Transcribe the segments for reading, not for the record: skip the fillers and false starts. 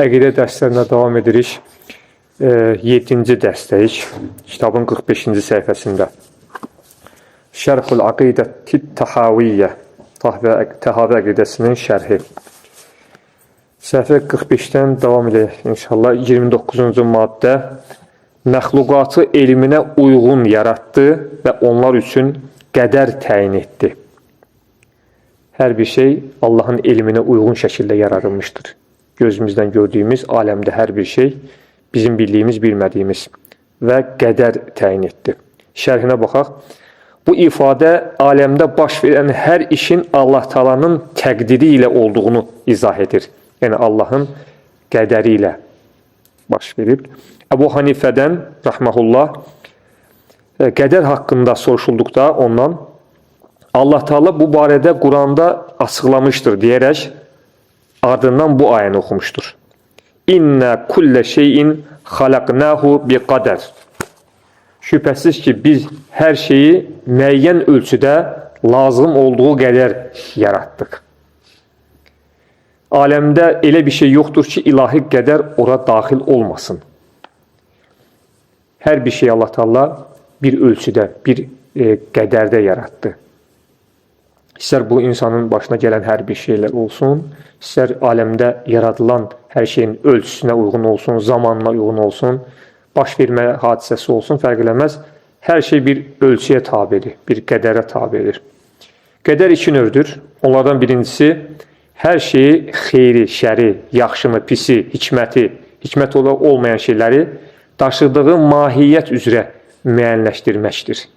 Əqidə dərslərinə davam edirik. 7-ci dərsdəyik. Kitabın 45-ci səhifəsində. Şərhul Aqidətit Təhaviyyə. Təhavi əqidəsinin şərhi. Səhifə 45-dən davam edək inşallah. 29-cu maddə. Məxluqatı elminə uyğun yaratdı və onlar üçün qədər təyin etdi. Hər bir şey Allahın elminə uyğun şəkildə yaradılmışdır. Gözümüzdən gördüyümüz aləmdə hər bir şey bizim bildiyimiz, bilmədiyimiz və qədər təyin etdi. Şərhinə baxaq. Bu ifadə aləmdə baş verən hər işin Allah Taala'nın təqdiri ilə olduğunu izah edir. Yəni Allahın qədəri ilə baş verib. Əbu Hanifədən rahmehullah qədər haqqında soruşulduqda ondan Allah Taala bu barədə Quranda açıqlamışdır deyərək ardından bu ayəni oxumuşdur. İnne kulle şeyin xalaqnahu bi qədər. Şübhəsiz ki, biz hər şeyi müəyyən ölçüdə lazım olduğu qədər yaratdıq. Aləmdə elə bir şey yoxdur ki, ilahi qədər ora daxil olmasın. Hər bir şey Allah Taala bir ölçüdə, bir qədərdə yaratdı. İstər bu insanın başına gələn hər bir şeylər olsun, istər aləmdə yaradılan hər şeyin ölçüsünə uyğun olsun, zamanına uyğun olsun, baş vermə hadisəsi olsun, fərq eləməz. Hər şey bir ölçüyə tabedir, bir qədərə tabedir. Qədər iki növdür. Onlardan birincisi, hər şeyi xeyri, şəri, yaxşını, pisi, hikməti, hikmət olmayan şeyləri daşıdığı mahiyyət üzrə müəyyənləşdirməkdir.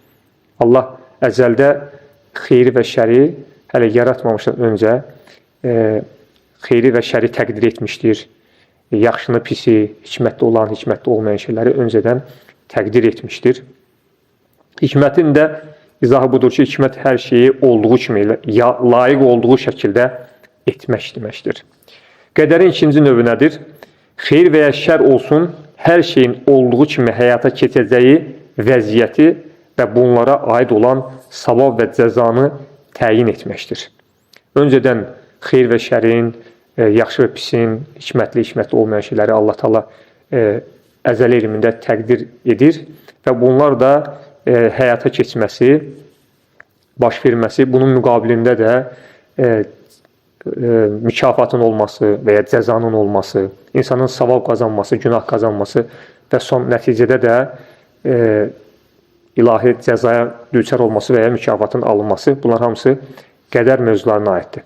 Allah əzəldə xeyri və şəri hələ yaratmamışdan öncə xeyri və şəri təqdir etmişdir. Yaxşını, pisi, hikmətli olan, hikmətli olmayan şeyləri öncədən təqdir etmişdir. Hikmətin də izahı budur ki, hikmət hər şeyi olduğu kimi, layiq olduğu şəkildə etmək deməkdir. Qədərin ikinci növü nədir? Xeyir və ya şər olsun, hər şeyin olduğu kimi həyata keçəcəyi vəziyyəti və bunlara aid olan savab və cəzanı təyin etməkdir. Öncədən xeyir və şərin, yaxşı və pisin, hikmətli, hikmətli olmayan şeyləri Allah Taala əzəli elmində təqdir edir və bunlar da həyata keçməsi, baş verməsi, bunun müqabilində də mükafatın olması və ya cəzanın olması, insanın savab qazanması, günah qazanması və son nəticədə də ilahi cəzaya düçar olması və ya mükafatın alınması, bunlar hamısı qədər mövzularına aiddir.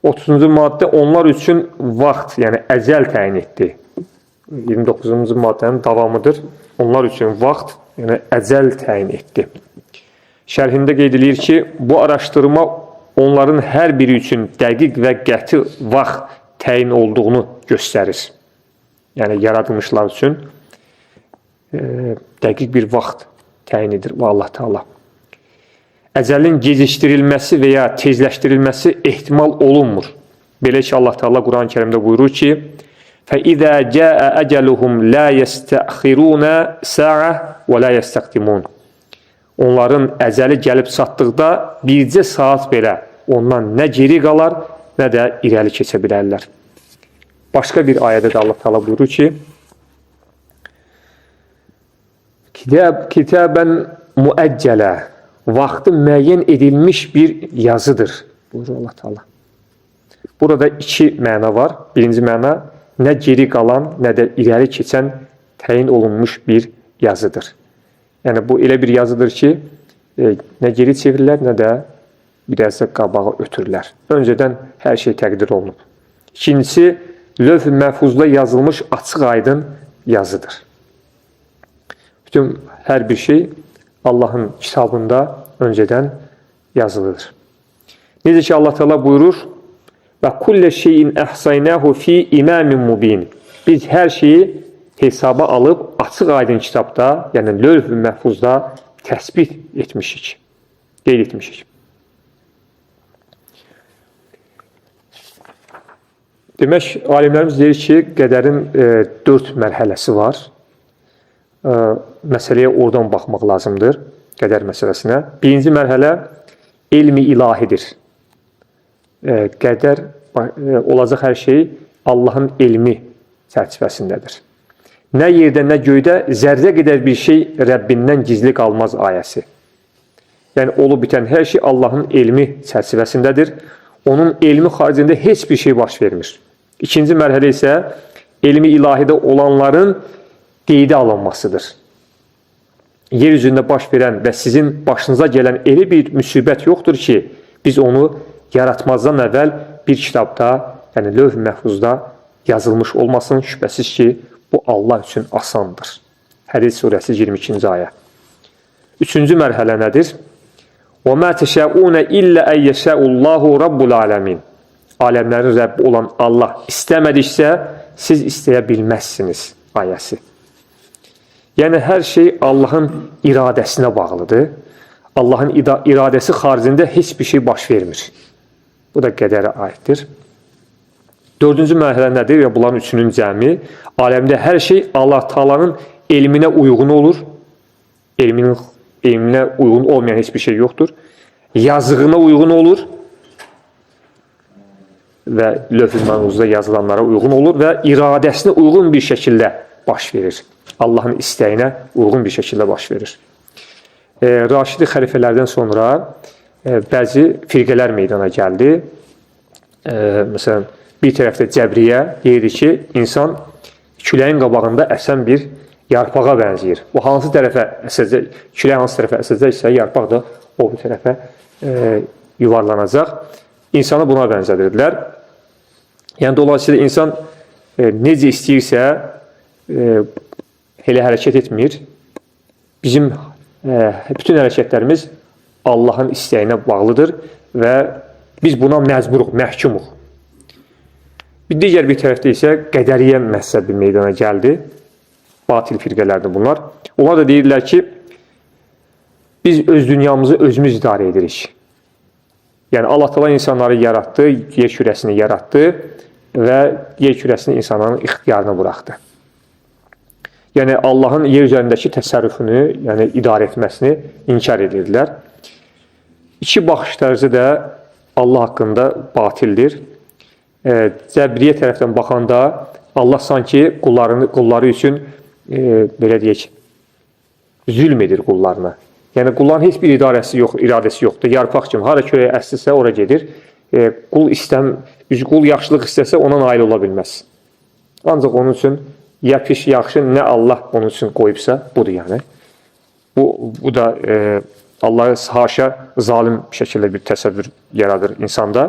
30-cu maddə onlar üçün vaxt, yəni əcəl təyin etdi. 29-cu maddənin davamıdır. Onlar üçün vaxt, yəni əcəl təyin etdi. Şərhində qeyd edilir ki, bu araşdırma onların hər biri üçün dəqiq və qəti vaxt təyin olduğunu göstərir. Yəni yaradılmışlar üçün dəqiq bir vaxt təyin edir Allah Taala. Əcəlin gecikdirilməsi və ya tezləşdirilməsi ehtimal olunmur. Belə ki, Allah Taala Quran-Kərimdə buyurur ki: "Fəizə cəə əcəluhum la yestəxiruna sa'a və la yestəqdimun." Onların əcəli gəlib çatdıqda bircə saat belə ondan nə geri qalar, nə də irəli keçə bilərlər. Başqa bir ayədə də Allah Taala buyurur ki: Kitabən müəccələ, vaxtı müəyyən edilmiş bir yazıdır, buyurur Allah Taala. Burada iki məna var. Birinci məna, nə geri qalan, nə də irəli keçən təyin olunmuş bir yazıdır. Yəni bu elə bir yazıdır ki, nə geri çevirilər, nə də biraz da qabağa ötürülər. Öncədən hər şey təqdir olunub. İkincisi, lövh-ü məhfuzda yazılmış açıq-aydın yazıdır. Bütün hər bir şey Allahın kitabında öncədən yazılıdır. Necə ki Allah Teala buyurur: "Və kullə şeyin əhsaynahu fi imamin mubin." Biz hər şeyi hesaba alıb açıq-aydın kitabda, yəni lövh-ü məhfuzda təsbit etmişik, qeyd etmişik. Demək, alimlərimiz deyir ki, qədərin 4 mərhələsi var. Məsələyə oradan baxmaq lazımdır, qədər məsələsinə. Birinci mərhələ elmi ilahidir. Qədər olacaq hər şey Allahın elmi çərçivəsindədir. Nə yerdə, nə göydə zərrə qədər bir şey Rəbbindən gizli qalmaz ayəsi. Yəni, olub bitən hər şey Allahın elmi çərçivəsindədir. Onun elmi xaricində heç bir şey baş vermir. İkinci mərhələ isə elmi ilahidə olanların qeydə alınmasıdır. Yer üzündə baş verən və sizin başınıza gələn elə bir müsibət yoxdur ki, biz onu yaratmazdan əvvəl bir kitabda, yəni lövh-i məhfuzda yazılmış olmasın. Şübhəsiz ki, bu Allah üçün asandır. Hədid surəsi 22-ci ayə. Üçüncü mərhələ nədir? وَمَا تَشَاءُونَ إِلَّا أَنْ يَشَاءُ اللّٰهُ رَبُّ الْعَالَمِينَ. Aləmlərin Rəbbi olan Allah istəmədiksə, siz istəyə bilməzsiniz ayəsi. Yəni, hər şey Allahın iradəsinə bağlıdır. Allahın iradəsi xaricində heç bir şey baş vermir. Bu da qədərə aiddir. Dördüncü mərhələ nədir? Ya bunların üçünün cəmi. Aləmdə hər şey Allah Taala'nın elminə uyğun olur. Elminə uyğun olmayan heç bir şey yoxdur. Yazığına uyğun olur və lövh-i məhfuzda yazılanlara uyğun olur və iradəsinə uyğun bir şəkildə baş verir. Allahın istəyinə uyğun bir şəkildə baş verir. Raşidi xəlifələrdən sonra bəzi firqələr meydana gəldi. Məsələn, bir tərəfdə Cəbriyyə deyirdi ki, insan küləyin qabağında əsən bir yarpağa bənzəyir. O hansı tərəfə əsəcək, külək hansı tərəfə əsəcəksə, yarpaq da o bir tərəfə yuvarlanacaq. İnsanı buna bənzədirdilər. Yəni, dolayısıyla insan necə istəyirsə, elə hərəkət etmir. Bizim bütün hərəkətlərimiz Allahın istəyinə bağlıdır və biz buna məcburuq, məhkumuq. Bir digər bir tərəfdə isə qədəriyyə məzhəbi meydana gəldi. Batil firqələrdir bunlar. Onlar da deyirlər ki, biz öz dünyamızı özümüz idarə edirik. Yəni, Allah Teala insanları yaratdı, yer kürəsini yaratdı və yer kürəsini insanların ixtiyarına buraxdı. Yəni, Allahın yer üzərindəki təsərrüfünü, yəni idarə etməsini inkar edirdilər. İki baxış tərzi də Allah haqqında batildir. Cəbriyyə tərəfdən baxanda Allah sanki qulları üçün belə deyək, zülm edir qullarına. Yəni, qulların heç bir idarəsi yox, iradəsi yoxdur. Yarpaq kimi, hara külək əsdirsə, ora gedir. Qul yaxşılıq istəsə, ona nail ola bilməz. Ancaq onun üçün ya pis, yaxşı, nə Allah onun üçün qoyubsa, budur yəni. Bu da Allah'a haşa zalim şəkildə bir təsəvvür yaradır insanda.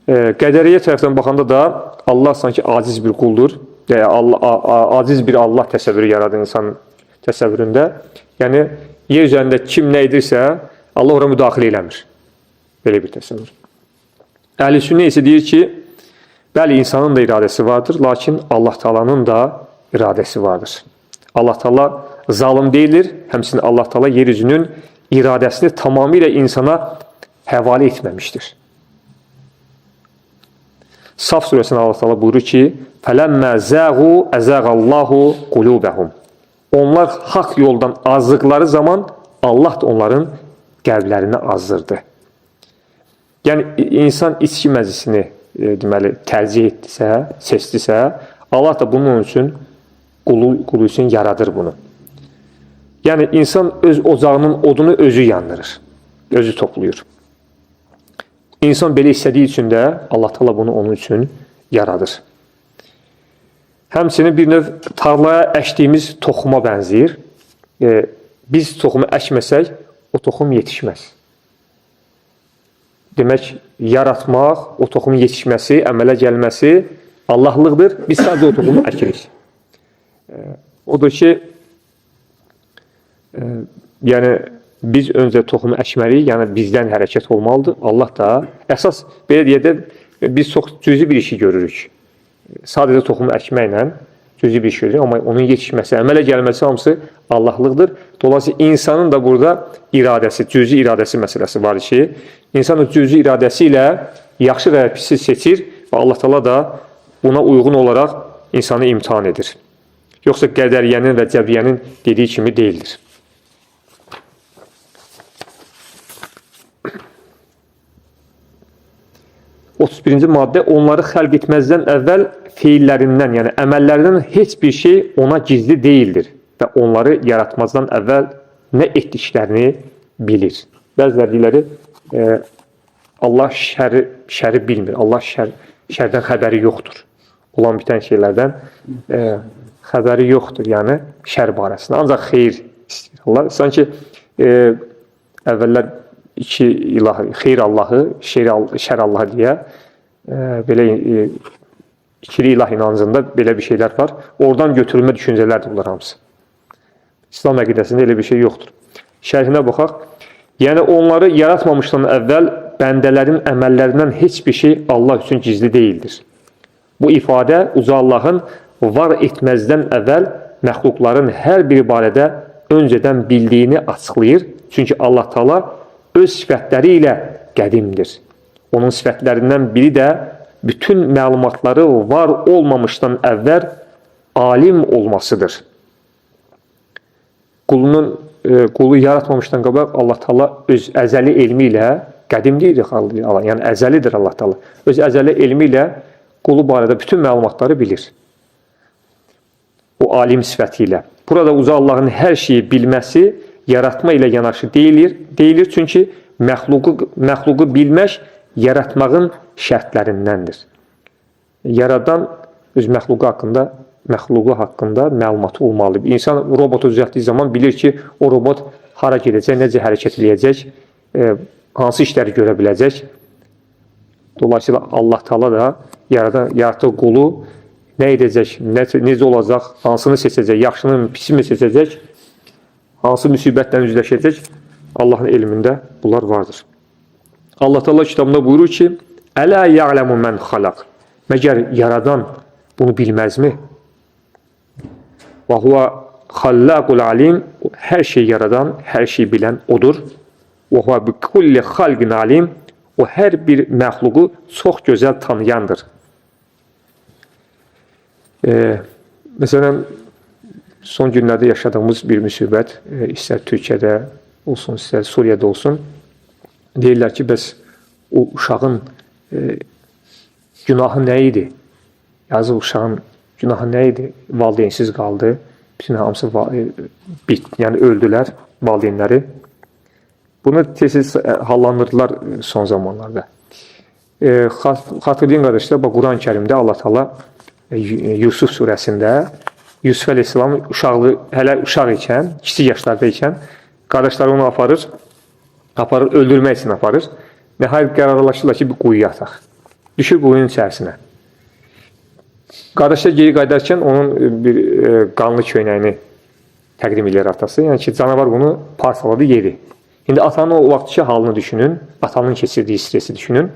Qədəriyyə tərəfdən baxanda da Allah sanki aciz bir quldur. Yəni, aciz bir Allah təsəvvürü yaradır insanın təsəvvüründə. Yəni, yer üzərində kim nə edirsə, Allah ora müdaxilə eləmir. Belə bir təsəvvür. Əhl-i Sünnə isə deyir ki, bəli, insanın da iradəsi vardır, lakin Allah Taala'nın da iradəsi vardır. Allah Taala zalim deyildir, həmçinin Allah Taala yer üzünün iradəsini tamamilə insana həvalə etməmişdir. Saf surəsində Allah Taala buyurur ki, "Fələmmə zəğu əzəğallahu qulubəhum." Onlar haqq yoldan azdıqları zaman Allah da onların qəlblərini azdırdı. Yəni, insan içki məclisini deməli, tərcih etdisə, seçdisə, Allah da bunun üçün qulu üçün yaradır bunu. Yəni, insan öz ocağının odunu özü yandırır, özü toplayır. İnsan belə istədiyi üçün də Allah Teala bunu onun üçün yaradır. Həmçinin bir növ tarlaya əkdiyimiz toxuma bənzəyir. Biz toxumu əkməsək, o toxum yetişməz. Demək, yaratmaq, o toxumun yetişməsi, əmələ gəlməsi Allahlıqdır. Biz sadəcə o toxumu əkirik. Odur ki, yəni biz öncə toxumu əkməliyik, yəni bizdən hərəkət olmalıdır. Allah da, əsas belə deyək də, biz çox cüzi bir işi görürük. Sadəcə toxumu əkməklə cüzi bir iş görürük, amma onun yetişməsi, əmələ gəlməsi hamısı Allahlıqdır. Dolayısıyla insanın da burada iradəsi, cüzi iradəsi məsələsi var ki, insan o cüzi iradəsi ilə yaxşı və ya pisi seçir və Allah Teala da buna uyğun olaraq insanı imtahan edir. Yoxsa qədəriyyənin və cəbriyyənin dediyi kimi deyildir. 31-ci maddə onları xəlq etməzdən əvvəl feillərindən, yəni əməllərindən heç bir şey ona gizli deyildir və onları yaratmazdan əvvəl nə etdiklərini bilir. Bəziləri deyirlər, Allah şəri bilmir. Allah şərdən xəbəri yoxdur. Olan bitən şeylərdən xəbəri yoxdur, yəni şər barəsində. Ancaq xeyir istəyir Allah. Sanki əvvəllər iki ilah, xeyir Allahı, şər Allahı deyə belə ikili ilah inancında belə bir şeylər var. Oradan götürülmə düşüncələrdir bunlar hamısı. İslam əqidəsində elə bir şey yoxdur. Şərhinə baxaq. Yəni onları yaratmamışdan əvvəl bəndələrin əməllərindən heç bir şey Allah üçün gizli deyildir. Bu ifadə Uca Allahın var etməzdən əvvəl məxluqların hər biri barədə öncədən bildiyini açıqlayır. Çünki Allah Taala öz sifətləri ilə qədimdir. Onun sifətlərindən biri də bütün məlumatları var olmamışdan əvvəl alim olmasıdır. Qulu yaratmamışdan qabaq Allah Taala öz əzəli elmi ilə qədim deyil, yəni əzəlidir Allah Taala. Öz əzəli elmi ilə qulu barədə bütün məlumatları bilir. O alim sifəti ilə. Burada Uca Allahın hər şeyi bilməsi yaratma ilə yanaşı deyilir çünki məxluqu bilmək yaratmağın şərtlərindəndir. Yaradan öz məxluqu haqqında məlumatı olmalıdır. İnsan robotu düzəltdiyi zaman bilir ki, o robot hara gedəcək, necə hərəkət eləyəcək, hansı işləri görə biləcək. Dolayısıyla Allah Taala da yaratdığı qulu nə edəcək, necə olacaq, hansını seçəcək, yaxşını, pisi mi seçəcək, hansı müsibətlə üzləşəcək, Allahın elmində bunlar vardır. Allah Taala kitabında buyurur ki, Ələ ya'ləmu mən xalaq. Məgər yaradan bunu bilməzmi? Və huve xallaqul alim. Hər şey yaradan, hər şey bilən odur. Və huve bi kulli xalqin alim. O hər bir məxluqu çox gözəl tanıyandır. Məsələn, son günlərdə yaşadığımız bir müsibət, istər Türkiyədə olsun, istər Suriyədə olsun, deyirlər ki, bəs o uşağın günahı nə idi? Yazıq uşağın günahı nə idi? Valideynsiz qaldı. Bütün hamısı yəni öldülər valideynləri. Bunu tez-tez hallandırdılar son zamanlarda. Xatırlayın qardaşlar, bax Quran-ı Kərimdə Allah Taala Yusuf surəsində Yusuf əleyhissalam uşaqlı, hələ uşaq ikən, kiçik yaşlarda ikən qardaşları onu aparır, öldürmək üçün aparır. Nəhayət qərarlaşırlar ki, bir quyuya ataq. Düşür quyunun içərisinə. Qardaşlar geri qayıdarkən onun bir qanlı köynəyini təqdim edir atası. Yəni ki, canavar bunu parçaladı, yedi. İndi atanın o vaxtki halını düşünün, atanın keçirdiyi stresi düşünün.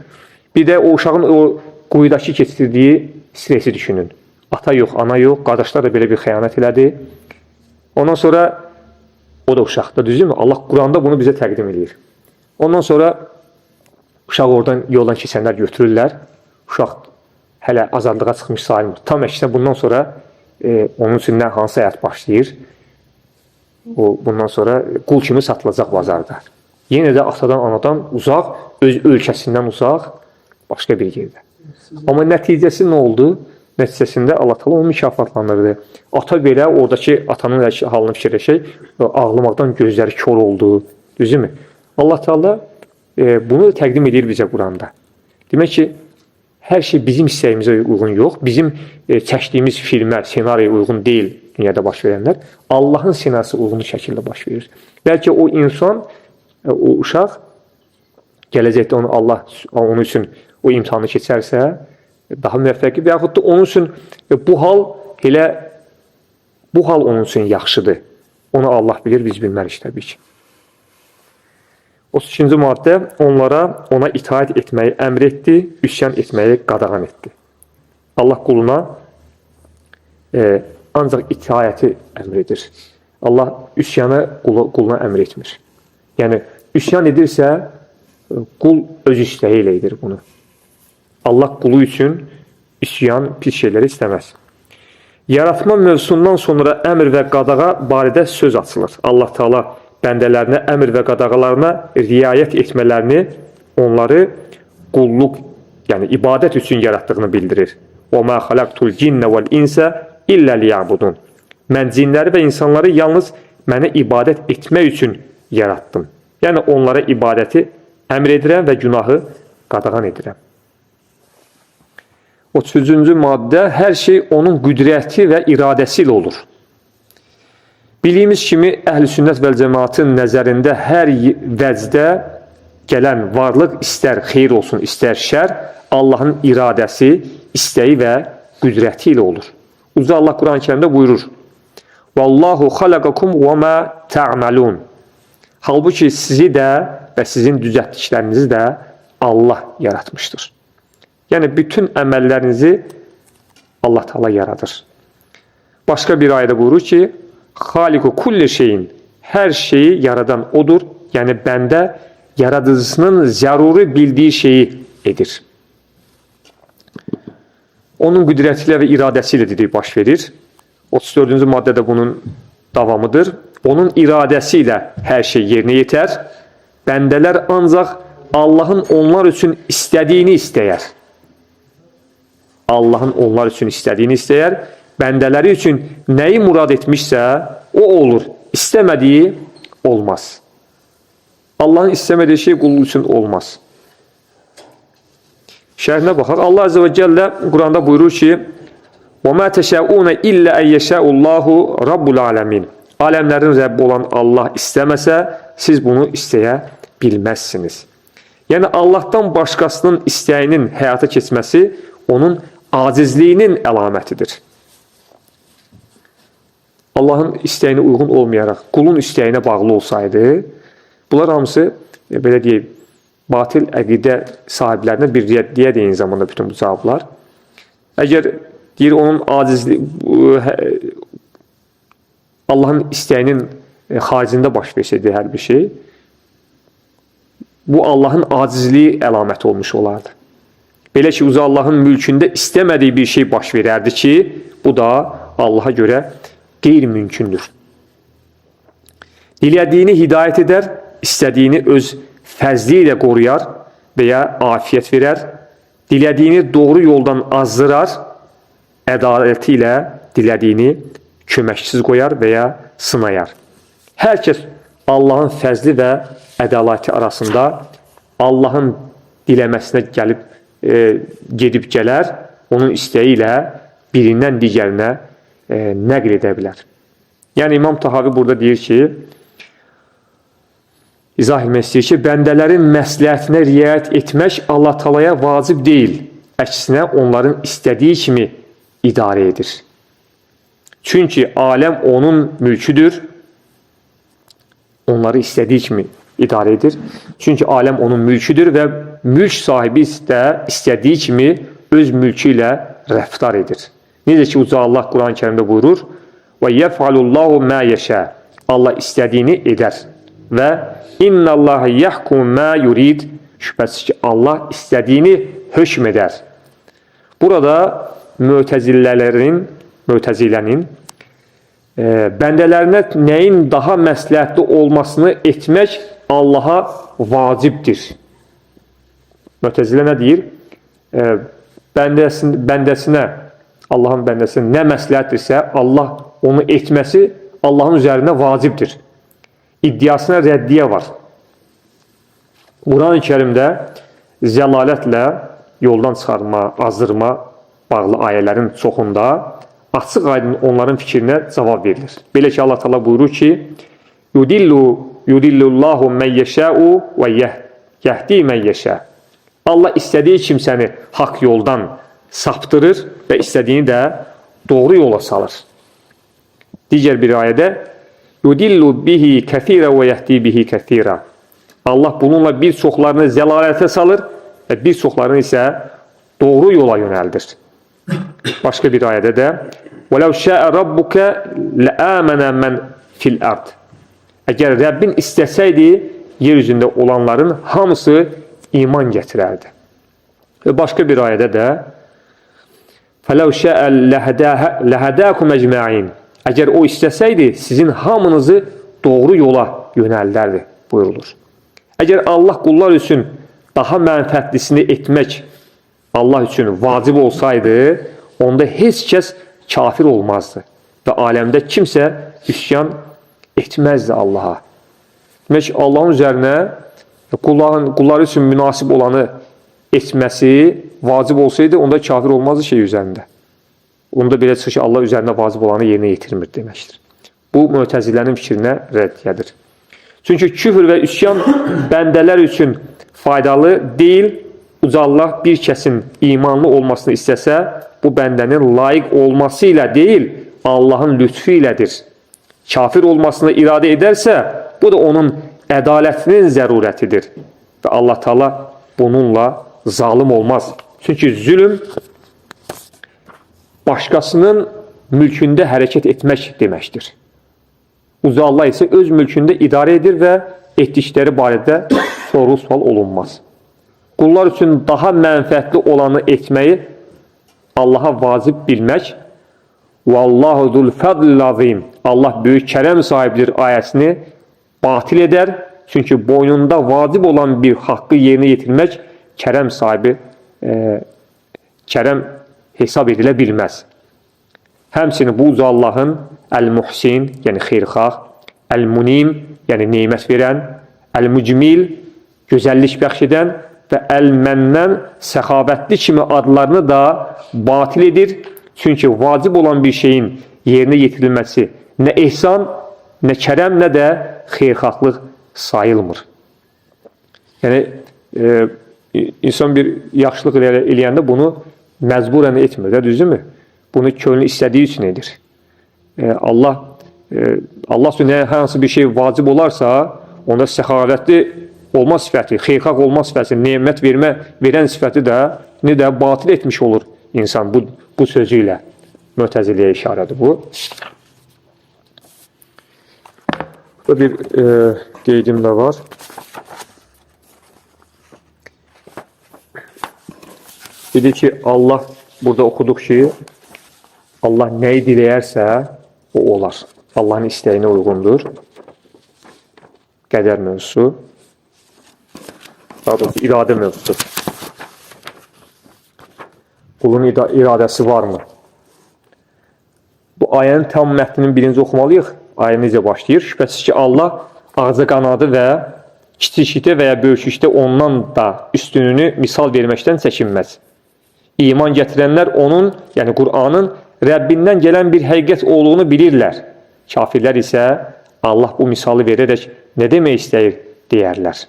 Bir də o uşağın o quyudakı keçirdiyi stresi düşünün. Ata yox, ana yox, qardaşlar da belə bir xəyanət elədi. Ondan sonra o da uşaqdır, düzdürmü? Allah Quranda bunu bizə təqdim edir. Ondan sonra uşaq oradan yoldan keçənlər götürürlər. Uşaq hələ azadlığa çıxmış sayılmır. Tam əksinə bundan sonra onun üçün nə hansı həyat başlayır? O bundan sonra qul kimi satılacaq bazarda. Yenə də atadan, anadan uzaq, öz ölkəsindən uzaq, başqa bir yerdə. Amma nəticəsi nə oldu? Nəticəsində Allah Taala onu mükafatlandırdı. Ata belə oradakı atanın halını fikirləşək, ağlamaqdan gözləri kor oldu. Düzdürmü? Allah Taala bunu təqdim edir bizə Quranda. Demək ki, hər şey bizim istəyimizə uyğun yox, bizim çəkdiyimiz filmə, senaryoya uyğun deyil dünyada baş verənlər. Allahın senaryosu uyğun şəkildə baş verir. Bəlkə o insan, o uşaq gələcəkdə onu Allah onun üçün o imtahanı keçərsə daha müvəffəqli və yaxud da onun üçün bu hal elə bu hal onun üçün yaxşıdır. Onu Allah bilir, biz bilmərik təbii ki. 32-ci maddə onlara ona itaat etməyi əmr etdi, üsyan etməyi qadağan etdi. Allah quluna ancaq itaəti əmr edir. Allah üsyanı quluna əmr etmir. Yəni üsyan edirsə qul öz istəyi ilə edir bunu. Allah qulu üçün üsyan, pis şeyləri istəməz. Yaratma mövzusundan sonra əmr və qadağa barədə söz açılır. Allah Taala bəndələrinə əmr və qadağalarına riayət etmələrini, onları qulluq yəni ibadət üçün yaratdığını bildirir. وَمَا خَلَقْتُ الْجِنَّ وَالْاِنْسَ إِلَّا لِيَعْبُدُونَ. Mən cinləri və insanları yalnız mənə ibadət etmək üçün yaratdım. Yəni onlara ibadəti əmr edirəm və günahı qadağan edirəm. 33-cü maddə, hər şey onun qüdrəti və iradəsi ilə olur. Bildiyimiz kimi, əhl-i sünnət vəl cəmaatın nəzərində hər vəcdə gələn varlıq istər xeyir olsun, istər şər, Allahın iradəsi, istəyi və qüdrəti ilə olur. Uca Allah Quran-ı Kərimdə buyurur: Vallahu xalaqakum və ma ta'malun. Halbuki sizi də və sizin düzəltdiklərinizi də Allah yaratmışdır. Yəni bütün əməllərinizi Allah Teala yaradır. Başqa bir ayədə buyurur ki, Xaliqu kulli şeyin, hər şeyi yaradan odur. Yəni bəndə yaradıcısının zəruri bildiyi şeyi edir. Onun qüdrəti ilə və iradəsi ilə dediyi baş verir. 34-cü maddədə bunun davamıdır. Onun iradəsi ilə hər şey yerinə yetər. Bəndələr ancaq Allahın onlar üçün istədiyini istəyər. Allahın onlar üçün istədiyini istəyər. Bəndələri üçün nəyi murad etmişsə, o olur. İstəmədiyi olmaz. Allahın istəmədiyi şey qul üçün olmaz. Şərhinə baxaq. Allah Azze və Cəllə Quranda buyurur ki, وَمَا تَشَاءُونَ إِلَّا أَنْ يَشَاءُ اللّٰهُ رَبُّ الْعَالَمِينَ. Aləmlərin Rəbbi olan Allah istəməsə, siz bunu istəyə bilməzsiniz. Yəni Allahdan başqasının istəyinin həyata keçməsi onun acizliyinin əlamətidir. Allahın istəyinə uyğun olmayaraq qulun istəyinə bağlı olsaydı, bunlar hamısı belə deyək, batil əqidə sahiblərinə bir rəddiyə eyni zamanda bütün bu cavablar. Əgər deyir onun acizliyi Allahın istəyinin xaricində baş versəydi hər bir şey, bu Allahın acizliyi əlaməti olmuş olardı. Belə ki, uca Allahın mülkündə istəmədiyi bir şey baş verərdi ki, bu da Allaha görə qeyri-mümkündür. Dilədiyini hidayət edər, istədiyini öz fəzli ilə qoruyar və ya afiyyət verər, dilədiyini doğru yoldan azdırar, ədaləti ilə dilədiyini köməksiz qoyar və ya sınayar. Hər kəs Allahın fəzli və ədaləti arasında Allahın diləməsinə gəlib gedib gələr, onun istəyi ilə birindən digərinə nəql edə bilər. Yəni İmam Tahavi burada deyir ki, izah etmək istəyir ki, bəndələrin məsləhətinə riayət etmək Allah Taalaya vacib deyil. Əksinə onların istədiyi kimi idarə edir. Çünki aləm onun mülküdür. Onları istədiyi kimi idarə edir. Çünki aləm onun mülküdür və mülk sahibi də istədiyi kimi öz mülkü ilə rəftar edir. Necə ki, Uca Allah Quran-ı Kərimdə buyurur: "Və yef'alullahu ma yeşə." Allah istədiyini edər. Və innallaha yahkumu ma yurid. Şübhəsiz ki, Allah istədiyini hökm edər. Burada mötəzilənin bəndələrinə nəyin daha məsləhətli olmasını etmək Allaha vacibdir. Mötəzilə nə deyir? Bəndəsinə, Allahın bəndəsinə nə məsləhətdirsə, Allah onu etməsi Allahın üzərinə vacibdir. İddiasına rəddiyə var. Quran-ı Kərimdə zəlalətlə yoldan çıxarma, azdırma bağlı ayələrin çoxunda açıq aydın onların fikrinə cavab verilir. Belə ki, Allah Teala buyurur ki: Yudillullahu men yeşâ'u və yehdi men yeşâ. Allah istədiyi kimsəni haqq yoldan saptırır və istədiyini də doğru yola salır. Digər bir ayədə Yudillu bihi kəthira və yehdi bihi kəthira. Allah bununla bir çoxlarını zəlalətə salır və bir çoxlarını isə doğru yola yönəldir. Başqa bir ayədə də وَلَوْ شَاءَ رَبُّكَ لَآمَنَ مَنْ fil ard. Əgər Rəbbin istəsəydi, yer üzündə olanların hamısı iman gətirərdi. Və başqa bir ayədə də فَلَوْ شَاءَ لَهَدَاكُمْ أَجْمَعِينَ. Əgər o istəsəydi, sizin hamınızı doğru yola yönəldərdi buyurulur. Əgər Allah qullar üçün daha mənfəətlisini etmək Allah üçün vacib olsaydı, onda heç kəs kafir olmazdı və aləmdə kimsə üsyan etməzdi Allaha. Demək ki, Allahın üzərinə qullar üçün münasib olanı etməsi vacib olsaydı, onda kafir olmazdı şey üzərində. Onda belə çıxır ki, Allah üzərində vacib olanı yerinə yetirmir deməkdir. Bu, mötəzilənin fikrinə rəddiyyədir. Çünki küfr və üsyan bəndələr üçün faydalı deyil. Uca Allah bir kəsin imanlı olmasını istəsə, bu bəndənin layiq olması ilə deyil, Allahın lütfü ilədir. Kafir olmasını iradə edərsə, bu da onun ədalətinin zərurətidir. Və Allah Teala bununla zalim olmaz. Çünki zülm başqasının mülkündə hərəkət etmək deməkdir. Uca Allah isə öz mülkündə idarə edir və etdikləri barədə soru-sual olunmaz. Qullar üçün daha mənfəətli olanı etməyi Allaha vacib bilmək, Vallahu zul fadlil azim, Allah böyük kərəm sahibidir ayəsini batil edər. Çünki boynunda vacib olan bir haqqı yerinə yetirmək kərəm sahibi, kərəm hesab edilə bilməz. Həmçinin bu uca Allahın Əl-Muhsin, yəni xeyrxah, Əl-Munim, yəni nemət verən, Əl-Mücmil, gözəllik bəxş edən və Əl-Mənnən, səxavətli kimi adlarını da batil edir. Çünki vacib olan bir şeyin yerinə yetirilməsi nə ehsan, nə kərəm, nə də xeyrxahlıq sayılmır. Yəni, insan bir yaxşılıq eləyəndə bunu məcburən etmir, də, düzdürmü? Bunu könlü istədiyi üçün edir. Allah üçün hər hansı bir şey vacib olarsa, onda səxavətli olma sifəti, xeyrxah olma sifəti, nemət verən sifəti də, nə də batil etmiş olur insan bu sözü ilə. Mötəziliyə işarədir bu. Burada bir qeydim də var. Dedi ki, Allah, burada oxuduq ki, Allah nəyi diləyərsə, o olar. Allahın istəyinə uyğundur. Qədər mövzusu. Daha doğrusu, iradə mövzusu. Qulun iradəsi varmı? Bu ayənin tam mətninin birinci oxumalıyıq. Ayə necə başlayır? Şübhəsiz ki, Allah ağcaqanadı və kiçiklikdə və ya böyüklükdə ondan da üstününü misal verməkdən çəkinməz. İman gətirənlər onun, yəni Qur'anın Rəbbindən gələn bir həqiqət olduğunu bilirlər. Kafirlər isə Allah bu misalı verərək nə demək istəyir deyərlər.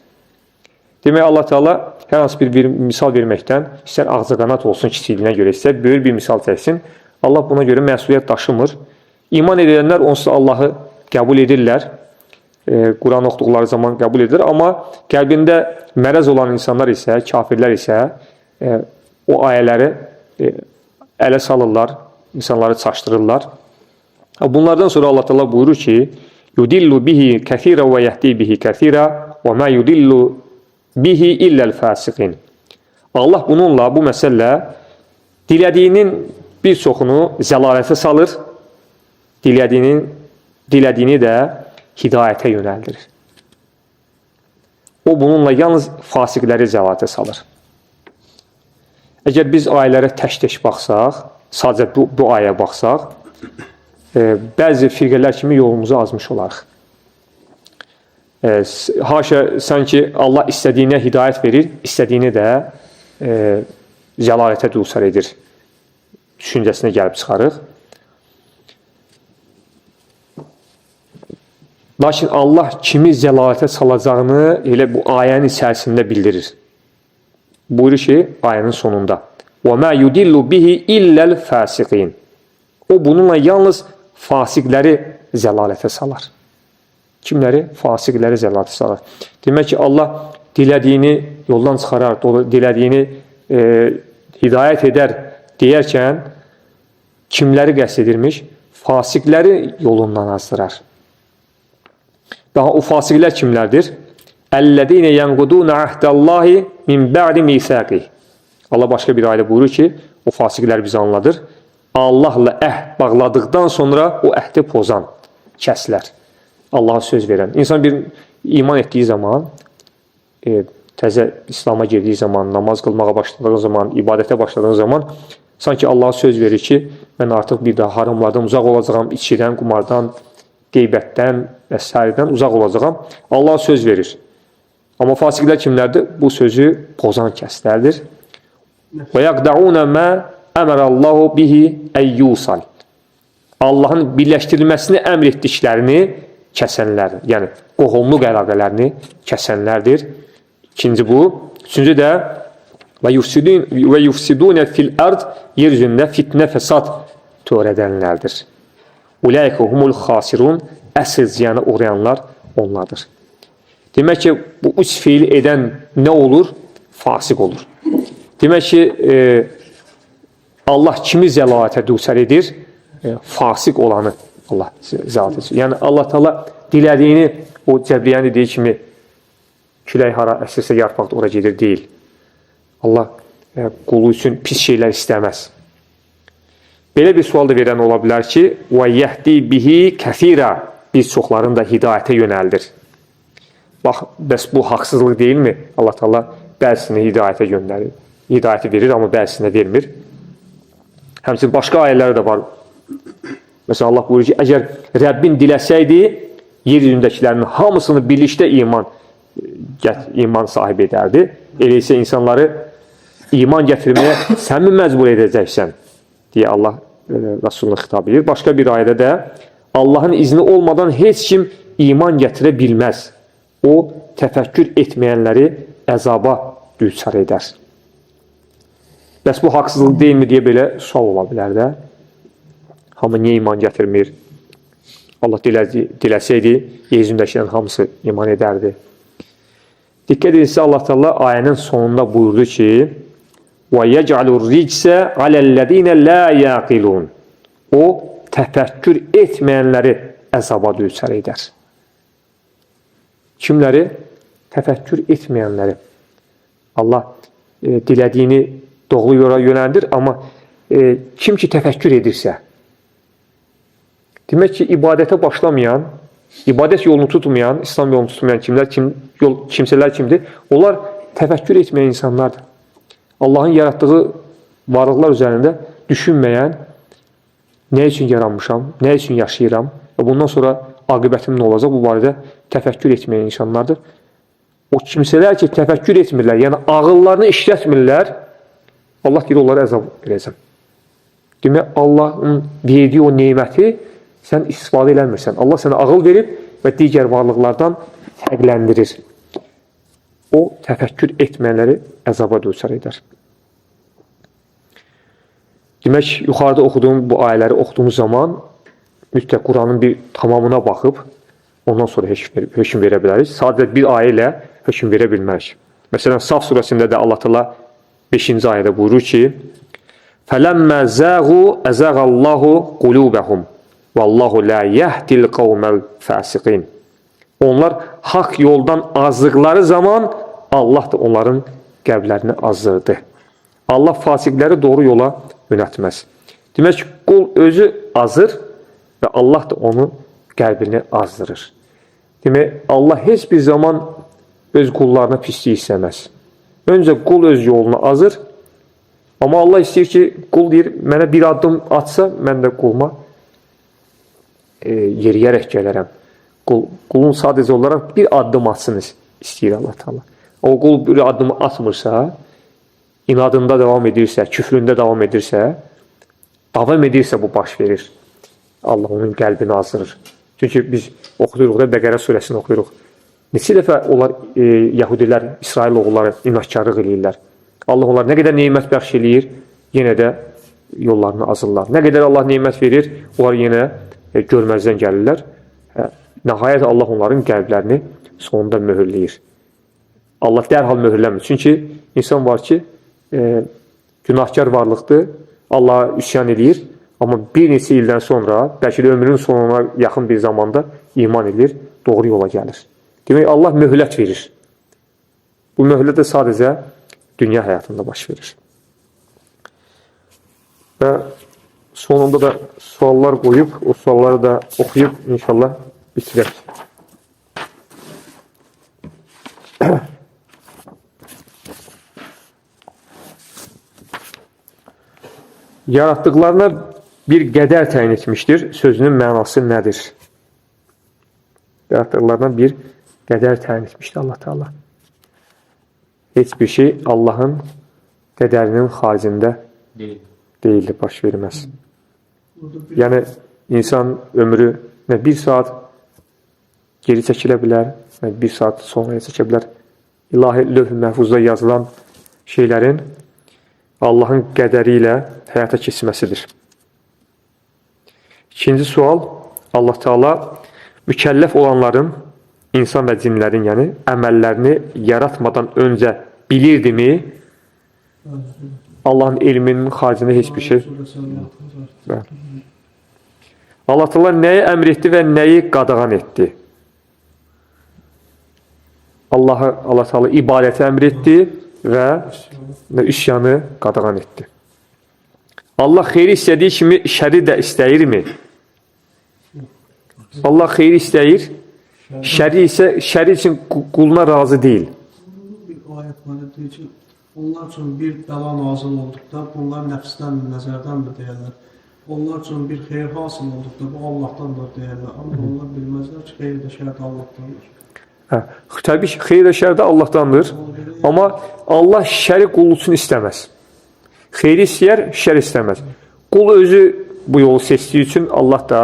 Demək, Allah Teala hər hansı bir misal verməkdən, istər ağcaqanad olsun kiçikliyinə görə, istər böyük bir misal çəksin, Allah buna görə məsuliyyət daşımır. İman edənlər onsuz Allahı qəbul edirlər. Quran oxuduqları zaman qəbul edirlər. Amma qəlbində mərəz olan insanlar isə, kafirlər isə o ayələri ələ salırlar, insanları çaşdırırlar. Bunlardan sonra Allah Teala buyurur ki, yudillu bihi kəthira və yəhdi bihi kəthira və mə yudillu bihi illəl fasiqin. Allah bununla, bu məsələ dilədiyinin bir çoxunu zəlalətə salır, dilədiyini də hidayətə yönəldirir. O bununla yalnız fasiqləri zəlalətə salır. Əgər biz ayələrə tək-tək baxsaq, sadəcə bu ayəyə baxsaq, bəzi firqələr kimi yolumuzu azmış olarıq. Haşa, sanki Allah istədiyinə hidayət verir, istədiyini də zəlalətə düçar edir düşüncəsinə gəlib çıxarıq. Lakin Allah kimi zəlalətə salacağını elə bu ayənin içərisində bildirir. Buyurur ki, ayənin sonunda: وَمَا يُدِلُّ بِهِ إِلَّا الْفَاسِقِينَ. O bununla yalnız fasiqləri zəlalətə salar. Kimləri? Fasiqləri zəlalətə salar. Demək ki, Allah dilədiyini yoldan çıxarar, dilədiyini hidayət edər deyərkən kimləri qəsd edirmiş? Fasiqləri yolundan azdırar. Daha o fasiqlər kimlərdir? Əl-ləzīnə yənqudûnə əhdəllâhi min bə'di mîsâqih. Allah başqa bir ayədə buyurur ki, o fasiqlər bizi anladır. Allahla əhd bağladıqdan sonra o əhdi pozan kəslər. Allaha söz verən. İnsan bir iman etdiyi zaman Təzə İslam'a girdiyi zaman, namaz qılmağa başladığı zaman, ibadətə başladığı zaman sanki Allaha söz verir ki, mən artıq bir daha haramlardan uzaq olacağam, içkidən, qumardan, qeybətdən və s. uzaq olacağam. Allah söz verir. Amma fasiqlər kimlərdir? Bu sözü pozan kəslərdir. Və yaqdauna ma əmərallahu bihi əyyusal. Allahın birləşdirilməsini əmr etdiklərini kəsənlərdir. Yəni qohumluq əlaqələrini kəsənlərdir. İkinci bu. Üçüncü də və yufsidun fil ard, yer üzündə fitnə, fəsad törədənlərdir. Ulaika humul xasirun, əsl ziyana uğrayanlar onlardır. Demək ki, bu üç fiil edən nə olur? Fasıq olur. Demək ki, Allah kimi zəlalətə düçar edir? Fasıq olanı Allah zəlalətə edir. Yəni Allah Teala dilədiyini, o Cəbriyyənin dediyi kimi külək hara əsirsə yarpaq da ora gedir deyil. Allah qulu üçün pis şeylər istəməz. Belə bir sual da verən ola bilər ki, və yəhdi bihi kəthira, bir çoxlarını da hidayətə yönəldir. Bax, bəs bu haqsızlıq deyilmi? Allah Teala bəzisini hidayətə göndərir. Hidayəti verir, amma bəzisinə vermir. Həmçinin başqa ayələr də var. Məsələn, Allah buyurur ki, əgər Rəbbin diləsəydi, yer üzündəkilərin hamısını birlikdə iman sahibi edərdi. Elə isə insanları iman gətirməyə sən mi məcbur edəcəksən? Deyə Allah Rasuluna xitab edir. Başqa bir ayədə də Allahın izni olmadan heç kim iman gətirə bilməz. O, təfəkkür etməyənləri əzaba düçar edər. Bəs bu haqsızlıq deyilmi deyə belə sual ola bilər də. Hamı niyə iman gətirmir? Allah diləsəydi, yer üzündəkilərin hamısı iman edərdi. Diqqət edin, Allah Teala ayənin sonunda buyurdu ki, və yec'alur ricsə aləl-ləzīnə la yaqilun. O, təfəkkür etməyənləri əzaba düçar edər. Kimləri? Təfəkkür etməyənləri. Allah dilədiyini doğru yola yönəldir, amma kim ki təfəkkür edirsə, demək ki, ibadətə başlamayan, ibadət yolunu tutmayan, İslam yolunu tutmayan kimsələr kimdir? Onlar təfəkkür etməyən insanlardır. Allahın yaratdığı varlıqlar üzərində düşünməyən, nə üçün yaranmışam, nə üçün yaşayıram və bundan sonra aqibətim nə olacaq, bu barədə təfəkkür etməyən insanlardır. O kimsələr ki, təfəkkür etmirlər, yəni ağıllarını işlətmirlər, Allah deyir, onlara əzab verəcəm. Demək, Allahın verdiyi o neməti sən istifadə eləmirsən. Allah sənə ağıl verib və digər varlıqlardan fərqləndirir. O, təfəkkür etməyənləri əzaba düçar edər. Demək, yuxarıda oxuduğum bu ayələri oxuduğumuz zaman mütləq Quranın bir tamamına baxıb, ondan sonra hökm verə bilərik. Sadəcə bir ayə ilə hökm verə bilmərik. Məsələn, Saf surəsində də Allah Teala 5-ci ayədə buyurur ki, فَلَمَّا زَاغُوا أَزَاغَ اللّٰهُ قُلُوبَهُمْ وَاللّٰهُ لَا يَهْدِ الْقَوْمَ الْفَاسِقِينَ. Onlar haqq yoldan azdıqları zaman Allah da onların qəlblərini azdırdı. Allah fasiqləri doğru yola yönəltməz. Demək ki, qul özü azır və Allah da onun qəlbini azdırır. Demək, Allah heç bir zaman öz qullarına pislik istəməz. Öncə qul öz yolunu azır, amma Allah istəyir ki, qul deyir, mənə bir addım atsa, mən də quluma yeriyərək gələrəm. Qulun sadəcə olaraq bir addım atsın istəyir Allah Teala. O qul bir addım atmırsa, inadında davam edirsə, küfründə davam edirsə, bu baş verir. Allah onun qəlbini azdırır. Çünki biz oxuyuruq da, Bəqərə surəsini oxuyuruq. Neçə dəfə onlar, Yahudilər, İsrail oğulları inadkarlıq eləyirlər. Allah onlara nə qədər nemət bəxş eləyir, yenə də yollarını azırlar. Nə qədər Allah nemət verir, onlar yenə görməzdən gəlirlər. Nəhayət Allah onların qəlblərini sonunda möhürləyir. Allah dərhal möhürləmir. Çünki insan var ki, günahkar varlıqdır, Allaha üsyan eləyir, amma bir neçə ildən sonra, bəlkə də ömrünün sonuna yaxın bir zamanda iman edir, doğru yola gəlir. Demək, Allah möhlət verir. Bu möhlət də sadəcə dünya həyatında baş verir. Və sonunda da suallar qoyub, o sualları da oxuyub inşallah bitirək. Yaratdıqlarına bir qədər təyin etmişdir. Sözünün mənası nədir? Yaratdıqlarına bir qədər təyin etmişdir Allah Teala. Heç bir şey Allahın qədərinin xaricində deyildir, baş verməz. Yəni, insan ömrü nə bir saat geri çəkilə bilər, nə bir saat sonraya çəkə bilər. İlahi lövh-ü məhfuzda yazılan şeylərin Allahın qədəri ilə həyata keçməsidir. İkinci sual, Allah Teala mükəlləf olanların, insan və cinlərin, yəni əməllərini yaratmadan öncə bilirdimi? Allahın elminin xaricində heç bir şey. Allah Teala nəyi əmr etdi və nəyi qadağan etdi? Allah Teala ibadəti əmr etdi və üsyanı qadağan etdi. Allah xeyri istədiyi kimi şəri də istəyirmi? Allah xeyri istəyir, şəri isə şəri üçün quluna razı deyil. Bir ayət var deyir ki, onlar üçün bir bəla nazil olduqda bunlar nəfsdən, nəzərdəndir deyərlər. Onlar üçün bir xeyir hasıl olduqda bu Allahdandır deyərlər. Amma onlar bilməzlər ki, xeyir də şər də Allahdandır. Hə, təbii ki, xeyir də şər də Allahdandır. Amma Allah şəri qul üçün istəməz. Xeyri istəyər, şər istəməz. Qul özü bu yolu seçdiyi üçün Allah da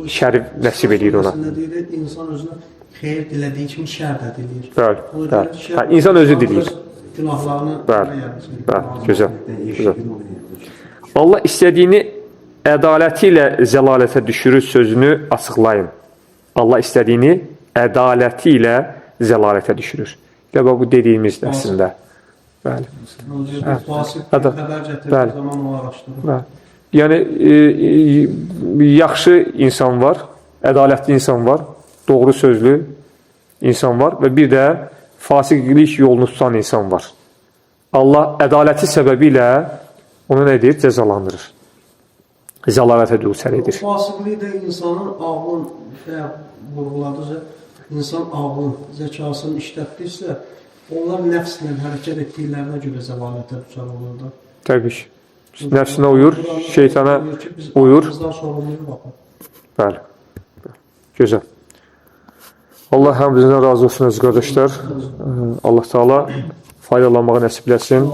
şəri nəsib eləyir ona. Deyir, insan özünə xeyir dilədiyi kimi şər də diləyir. Bəli, bəli. Hə, insan özü diləyir. Günahlarını bəli, bəli, gözəl, gözəl. Allah istədiyini ədaləti ilə zəlalətə düşürür sözünü açıqlayın. Allah istədiyini ədaləti ilə zəlalətə düşürür. Gəl, bu dediyimizdir əslində. Bəli. Xəbər gətirdiyi zaman o araşdırır. Bəli. Yəni, yaxşı insan var, ədalətli insan var, doğru sözlü insan var və bir də fasiqlik yolunu tutan insan var. Allah ədaləti səbəbi ilə onu nə edir? Cəzalandırır. Zəlalətə düçar edir. O fasiqlik də insanın ağlın, vurğuladıca, insan ağlın, zəkasını işlətdirsə, onlar nəfslə hərəkət etdiklərinə görə zəlalətə düçar olur da. Təbii ki. Nəfsinə uyur, şeytana uyur. Bəli. Gözəl. Allah hamımızdan razı olsun əziz qardaşlar. Allah Teala faydalanmağı nəsib eləsin.